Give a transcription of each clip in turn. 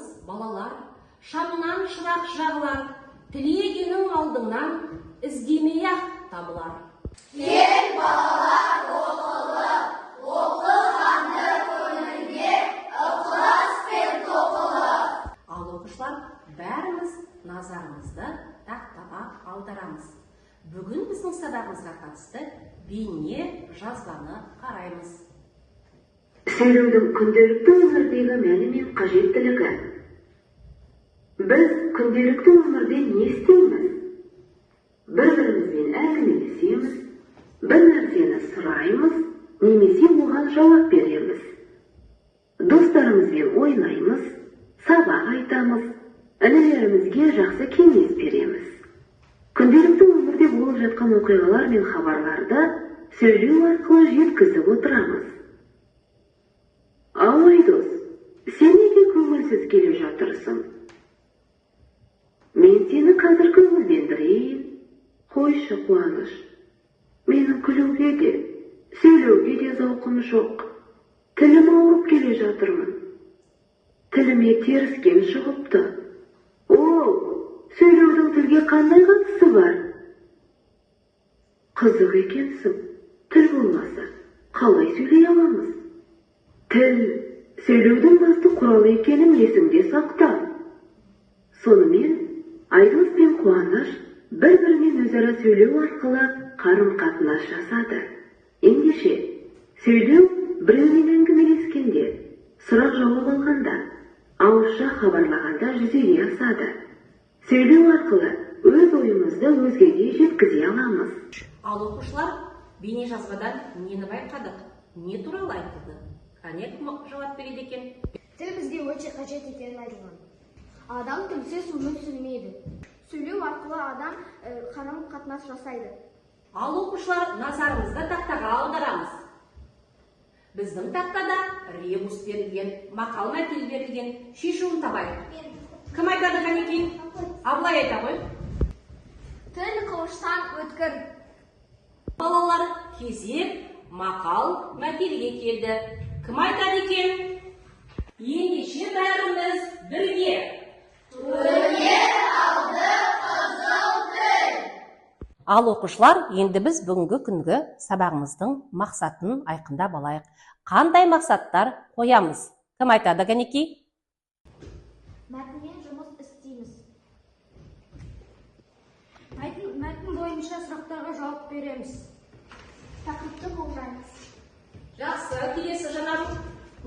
Оқығаныңыз, балалар, шамнан шырақ жағылар, тілегенің алдыңнан іздемей-ақ табылар. Кел, балалар, оқылы, оқығанды көңілге ықыласпен тоқылы. Ал оқушылар, бәріміз назарымызды тақтаға аударамыз. Бүгін біздің сабағымызға қатысты бейне жазбаны қараймыз. Сөйлеудің күнделікті өмірдегі мәні мен қажеттілігі. Біз күнделікті өмірде не істейміз? Бір-бірімізбен әңгімелесеміз, бір нәрсені сұраймыз, немесе оған жауап береміз. Достарымызбен ойнаймыз, сабақ айтамыз, інілерімізге жақсы кеңес береміз. Күнделікті өмірде болып жатқан оқиғалар мен хабарларды сөйлеу арқылы жеткізіп отырамыз. Ау, Айдос, сен неге көңілсіз келе жатырсың? Мен сені қазір көңілдендірейін. Қойшы, Қуаныш, менің күлуге де, сөйлеуге де зауқым жоқ. Тілім ауырып келе жатырмын. Тіліме теріскен шығыпты. О, сөйлеудің тілге қандай қатысы бар? Қызық екенсің, тіл болмаса қалай сөйлей аламыз? Тіл сөйлеудің басты құралы екенін есіңде сақта. Сонымен Айдос пен Қуаныш бір-бірімен өзара сөйлеу арқылы қарым-қатынас жасады. Ендеше, сөйлеу біреумен әңгімелескенде, сұрақ-жауап алғанда, ауызша хабарлағанда жүзеге асады. Сөйлеу арқылы өз ойымызды өзгеге жеткізе аламыз. Ал оқушылар, бейне жазбадан нені байқадық? Не туралы айтылды? Қане, кім жауап береді екен? Тіл бізге өте қажет екенін айтылған. Адам тілсіз өмір сүрмейді. Сөйлеу арқылы адам қарым-қатынас жасайды. Ал оқушылар, назарымызды тақтаға аударамыз. Біздің тақтада ребус берілген, мақал мәтел берілген, шешуін табайық. Кім айтады, қанекей? Абылай айта ғой. Тіл қылыштан өткір. Балалар, кезек мақал мәтелге келді. Кім айтады екен? Ендеше бәріміз бірге. Өнер алды қызыл тіл. Ал оқушылар, енді біз бүгінгі күнгі сабағымыздың мақсатын айқындап алайық. Қандай мақсаттар қоямыз? Кім айтады, қанекей? Мәтінмен жұмыс істейміз. Мәтін бойынша сұрақтарға жауап береміз. Тақырыпты болжаймыз. Жақсы, келесі Жанар.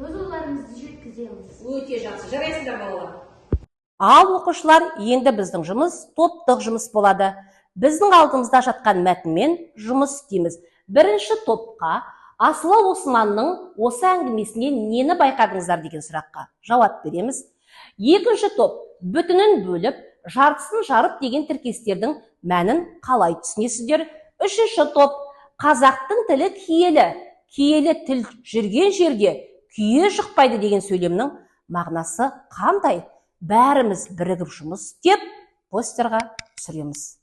Өз ойларымызды жеткіземіз. Өте жақсы, жарайсыңдар балалар. Ал оқушылар, енді біздің жұмыс топтық жұмыс болады. Біздің алдымызда жатқан мәтінмен жұмыс істейміз. Бірінші топқа Асылы Османның осы әңгімесінен нені байқадыңыздар деген сұраққа жауап береміз. Екінші топ бүтінін бөліп, жартысын жарып деген тіркестердің мәнін қалай түсінесіздер? Үшінші топ қазақтың тілі киелі, киелі тіл жүрген жерге күйе жұқпайды деген сөйлемнің мағынасы қандай? Бәріміз бірігіп жұмыс істеп, постерға түсіреміз.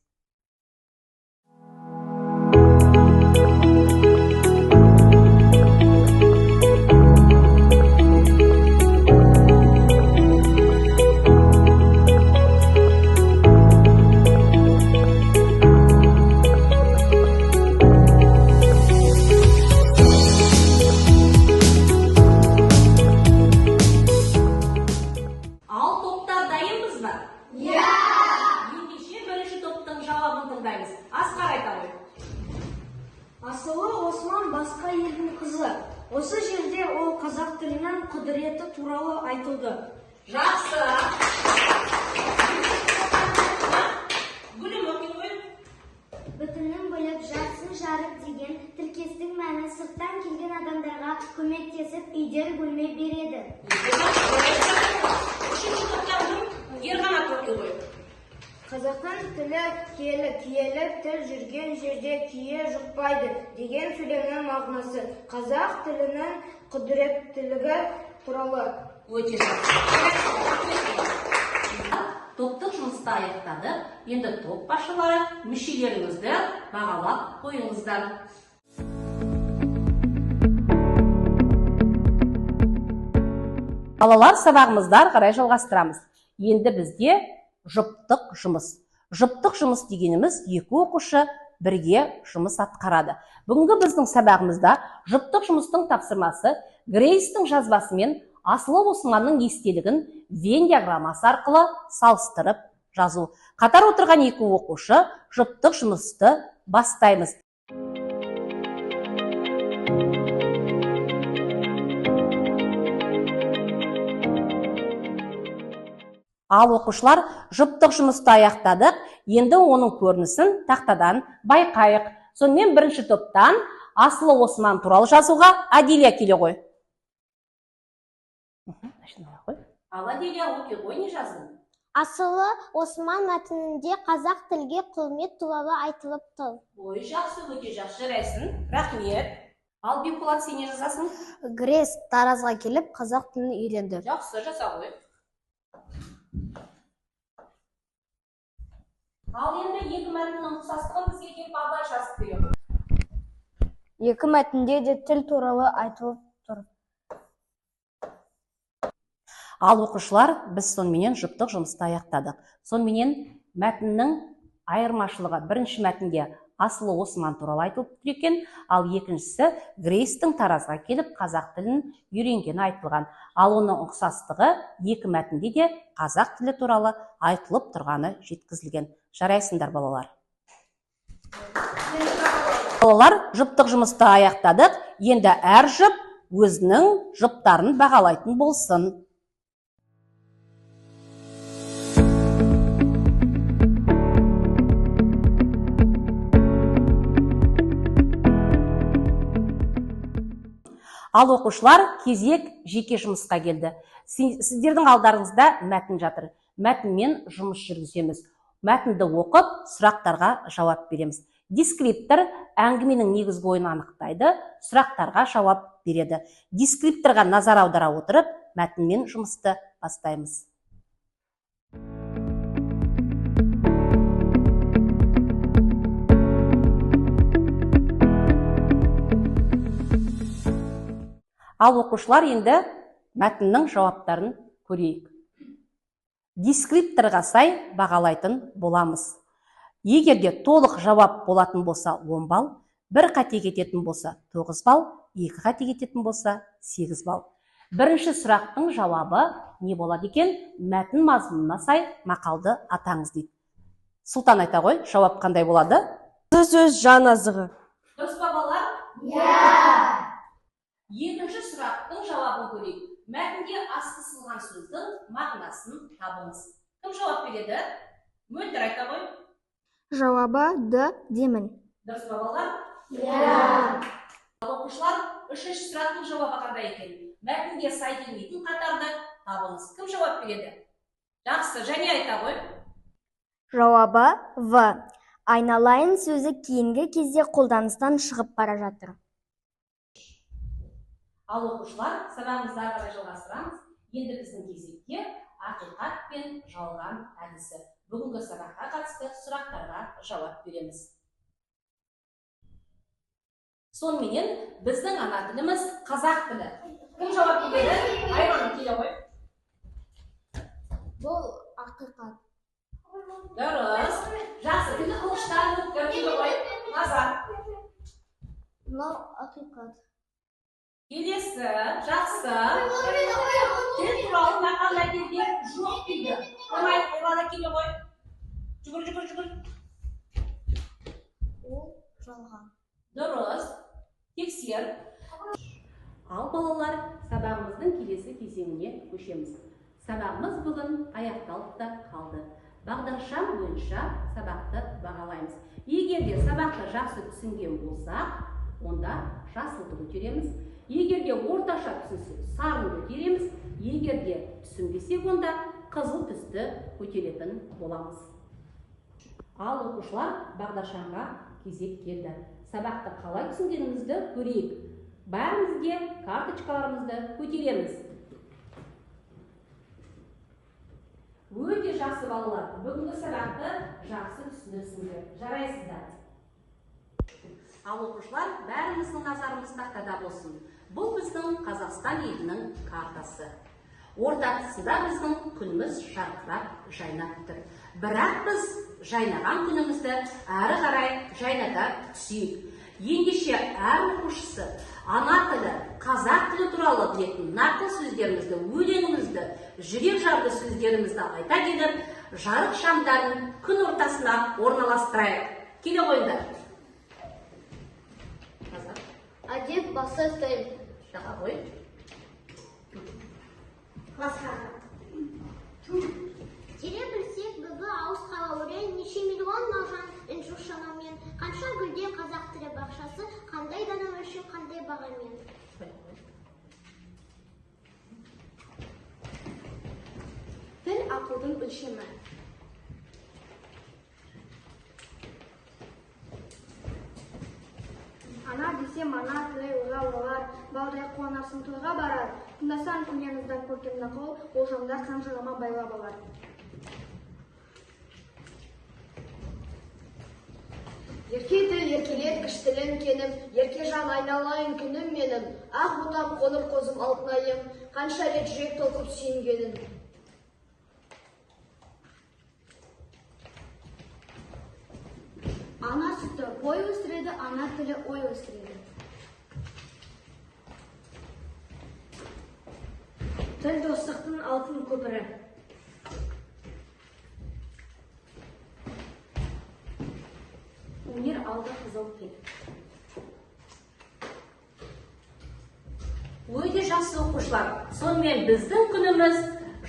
Асылы Осман басқа елдің қызы. Осы жерде ол қазақ тілінің құдіреті туралы айтылды. Жақсы. Гүлім, оқи ғой. Бүтінін бөліп, жартысын жарып деген тіркестің мәні сырттан келген адамдарға көмектесіп үйден бөлме береді. Үшінші топтан кім? Ерқанат оқи ғой. Қазақтың тілі киелі, киелі тіл жүрген жерде күйе жұқпайды деген сөйлемнің мағынасы қазақ тілінің құдіреттілігі туралы. Өте жақсы. Топтық жұмысты аяқтадық. Енді топ басшылары мүшелеріңізді бағалап қойыңыздар. Балалар, сабағымызды ары қарай жалғастырамыз. Енді бізде жұптық жұмыс. Жұптық жұмыс дегеніміз екі оқушы бірге жұмыс атқарады. Бүгінгі біздің сабағымызда жұптық жұмыстың тапсырмасы Грейстің жазбасы мен Асылы Османның естелігін Венн диаграммасы арқылы салыстырып жазу. Қатар отырған екі оқушы жұптық жұмысты бастаймыз. Ал оқушылар, жұптық жұмысты аяқтадық. Енді оның көрінісін тақтадан байқайық. Сонымен бірінші топтан Асылы Осман туралы жазуға Аделия келе ғой. Ал Аделия, оқи ғой, не жаздың? Асылы Осман мәтінінде қазақ тілге құрмет туралы айтылып тұр. Ой, жақсы, өте жақсы, жарайсың. Рахмет. Ал Бекболат, сен не жазасың? Грейс Таразға келіп, қазақ тілін үйренді. Жақсы, жаза ғой. Ал енді екі мәтіннің ұқсастығын бізге келіп Абай жазып береді. Екі мәтінде де тіл туралы айтылып тұр. Ал оқушылар, біз соныменен жұптық жұмысты аяқтадық. Соныменен мәтіннің айырмашылығы бірінші мәтінде Асылы Осман туралы айтылып тұр екен, ал екіншісі Грейстің Таразға келіп қазақ тілін үйренгені айтылған. Ал оның ұқсастығы екі мәтінде де қазақ тілі туралы айтылып тұрғаны жеткізілген. Жарайсыңдар, балалар. Балалар, жұптық жұмысты аяқтадық. Енді әр жұп өзінің жұптарын бағалайтын болсын. Ал оқушылар, кезек жеке жұмысқа келді. Сіздердің алдарыңызда мәтін жатыр. Мәтінмен жұмыс жүргіземіз. Мәтінді оқып, сұрақтарға жауап береміз. Дескриптор әңгіменің негізгі ойын анықтайды, сұрақтарға жауап береді. Дескрипторға назар аудара отырып, мәтінмен жұмысты бастаймыз. Ал оқушылар, енді мәтіннің жауаптарын көрейік. Дескрипторға сай бағалайтын боламыз. Егер де толық жауап болатын болса 10 балл, бір қате кететін болса 9 балл, екі қате кететін болса 8 балл. Бірінші сұрақтың жауабы не болады екен? Мәтін мазмұнына сай мақалды атаңыз дейді. Сұлтан айта ғой, жауап қандай болады? Сөз жан азығы. Дұрыс па, балалар? Иә. Екінші сұрақтың жауабын көрейік. Мәтінге асты сызылған сөздің мағынасын табыңыз. Кім жауап береді? Мөлдір айта ғой. Жауабы Д деймін. Дұрыс па, балалар? Иә. Ал оқушылар, үшінші сұрақтың жауабы қандай екен? Мәтінге сай келмейтін қатарды табыңыз. Кім жауап береді? Жақсы, және айта ғой. Жауабы В. Айналайын сөзі кейінгі кезде қолданыстан шығып бара жатыр. Ал оқушылар, сабағымызды ары қарай жалғастырамыз. Енді біздің кезекте ақиқат пен жалған әдісі. Бүгінгі сабаққа қатысты сұрақтарға жауап береміз. Соныменен біздің ана тіліміз қазақ тілі. Кім жауап береді? Айран келе ғой. Бұл ақиқат. Дұрыс. Жақсы, тілі қылыштан өткір келе ғой. Назар. Мынау ақиқат. Келесі, жақсы. Тіл туралы мақал мәтелдер жоқ дейді. Оңай, Айлана келе ғой. Жүгір, жүгір, жүгір. Ол жалған. Дұрыс. Тексер. Ал балалар, сабағымыздың келесі кезеңіне көшеміз. Сабағымыз бүгін аяқталып та қалды. Бағдаршам бойынша сабақты бағалаймыз. Егер де сабақты жақсы түсінген болсақ, онда жасылды көтереміз. Егер де орташа түсінсек, сарыны көтереміз. Егер де түсінбесек, онда қызыл түсті көтеретін боламыз. Ал оқушылар, бағдаршамға кезек келді. Сабақты қалай түсінгенімізді көрейік. Бәріміз де карточкаларымызды көтереміз. Өте жақсы, балалар. Бүгінгі сабақты жақсы түсініпсіңдер. Жарайсыздар. Ал оқушылар, бәріміздің назарымыз тақтада болсын. Бұл біздің Қазақстан елінің картасы. Ортасында біздің күніміз жарқырап жайнап тұр. Бірақ біз жайнаған күнімізді әрі қарай жайната түсейік. Ендеше әр оқушысы ана тілі, қазақ тілі туралы білетін нақыл сөздерімізді, өлеңімізді, жүрек жарды сөздерімізді айта келіп, жарық шамдарын күн ортасына орналастырайық. Келе қойыңдар. Әдеп басы тіл. Жаға қой. Тере білсек, бүгі ауыз қала өлең, неше миллион маржан інжу шамамен, қанша гүлде қазақ тілі бақшасы, қандай дана өлшеу, қандай бағамен. Тіл ақылдың өлшемі. Ана десем ана тілі ойға оралар, балдай қуанарсың тойға барар, тыңдасаң көнемізден көркем нақыл, болжамдар қанжығама байлап алар. Ерке тіл еркелет тілім кенім, ерке жан айналайын күнім менім, ақ бұтам қоңыр қозым алтынайым, қанша рет жүрек толқып сүйінгенін. Ана сүті бой өсіреді, ана тілі ой өсіреді. Тіл достықтың алтын көпірі. Өнер алды қызыл тіл. Өте жақсы оқушылар. Сонымен біздің күніміз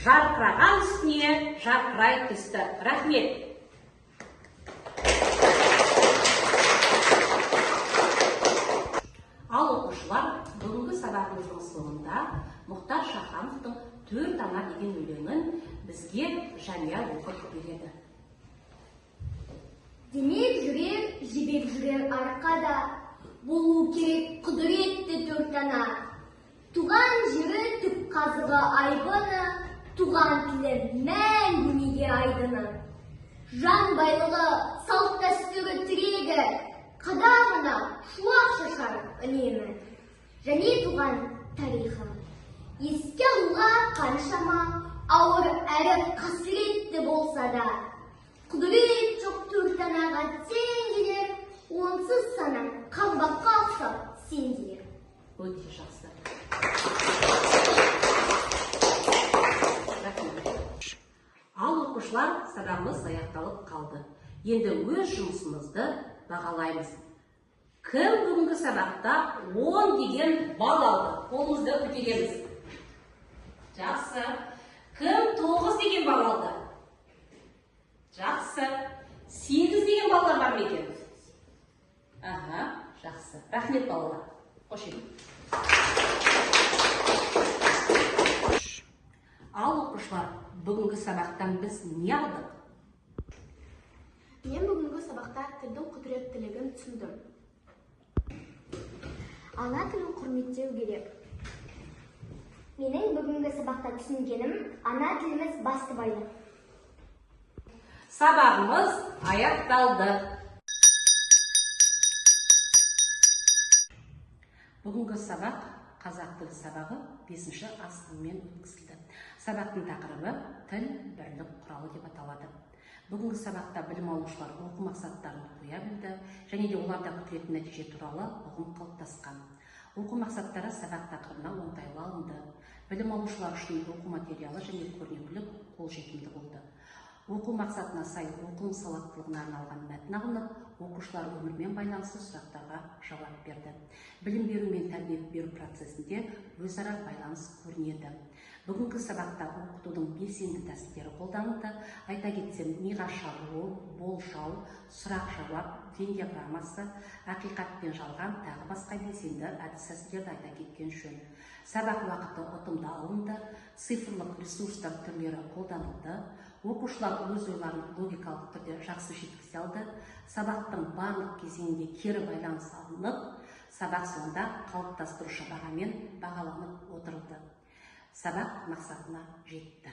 жарқыраған үстіне жарқырай түсті. Рахмет. Ал оқушылар, бүгінгі сабағымыздың соңында Мұхтар Шахановтың «Төрт ана» деген өлеңін бізге Жәния оқып береді. Демек жүрек, жібек жүрер арқада, болу керек құдіретті төрт ана. Туған жері түп қазығы айбыны, туған тілі мәңгі неге айдыны. Жан байлығы, салт дәстүрі тірегі, қадағына шуақ шашар үнемі. Және туған тарихы. Еске алуға қаншама ауыр әрі қасіретті болса да, құдірет жоқ төрт анаға тең келер, онсыз санаң қаңбаққа ұқсап сенделер. Өте жақсы. Рахмет. Ал оқушылар, сабағымыз аяқталып қалды. Енді өз жұмысымызды бағалаймыз. Кім бүгінгі сабақта 10 деген балл алды? Қолымызды көтереміз. Жақсы. Кім 9 деген балл алды? Жақсы. 8 деген балалар бар ма екен? Аха, жақсы. Рахмет, балалар. Қош келдіңіз. Ал оқушылар, бүгінгі сабақтан біз не алдық? Мен бүгінгі сабақта тілдің құдіреттілігін түсіндім. Ана тілін құрметтеу керек. Менің бүгінгі сабақта түсінгенім, ана тіліміз басты байлық. Сабағымыз аяқталды. Бүгінгі сабақ қазақ тілі сабағы 5-ші А сыныбымен өткізілді. Сабақтың тақырыбы тіл бірлік құралы деп аталады. Бүгінгі сабақта білім алушылар оқу мақсаттарын қоя білді және де оларда күтілетін нәтиже туралы ұғым қалыптасқан. Оқу мақсаттары сабақ тақырыбына оңтайлы алынды. Білім алушылар үшін оқу материалы және көрнекілік қолжетімді болды. Оқу мақсатына сай оқу сауаттылығына арналған мәтін алынып, оқушылар өмірмен байланысты сұрақтарға жауап берді. Білім беру мен тәрбие беру процесінде өзара байланыс көрінеді. Бүгінгі сабақта оқытудың белсенді тәсілдері қолданылды. Айта кетсем, миға шабуыл, болжау, сұрақ-жауап, Венн диаграммасы, ақиқат пен жалған, тағы басқа белсенді әдіс-тәсілдерді айта кеткен жөн. Сабақ уақыты ұтымды алынды, цифрлық ресурстар түрлері қолданылды. Оқушылар өз ойларын логикалық түрде жақсы жеткізе алды. Сабақтың барлық кезеңінде кері байланыс алынып, сабақ соңында қалыптастырушы бағамен бағаланып отырылды. Сабақ мақсатына жетті.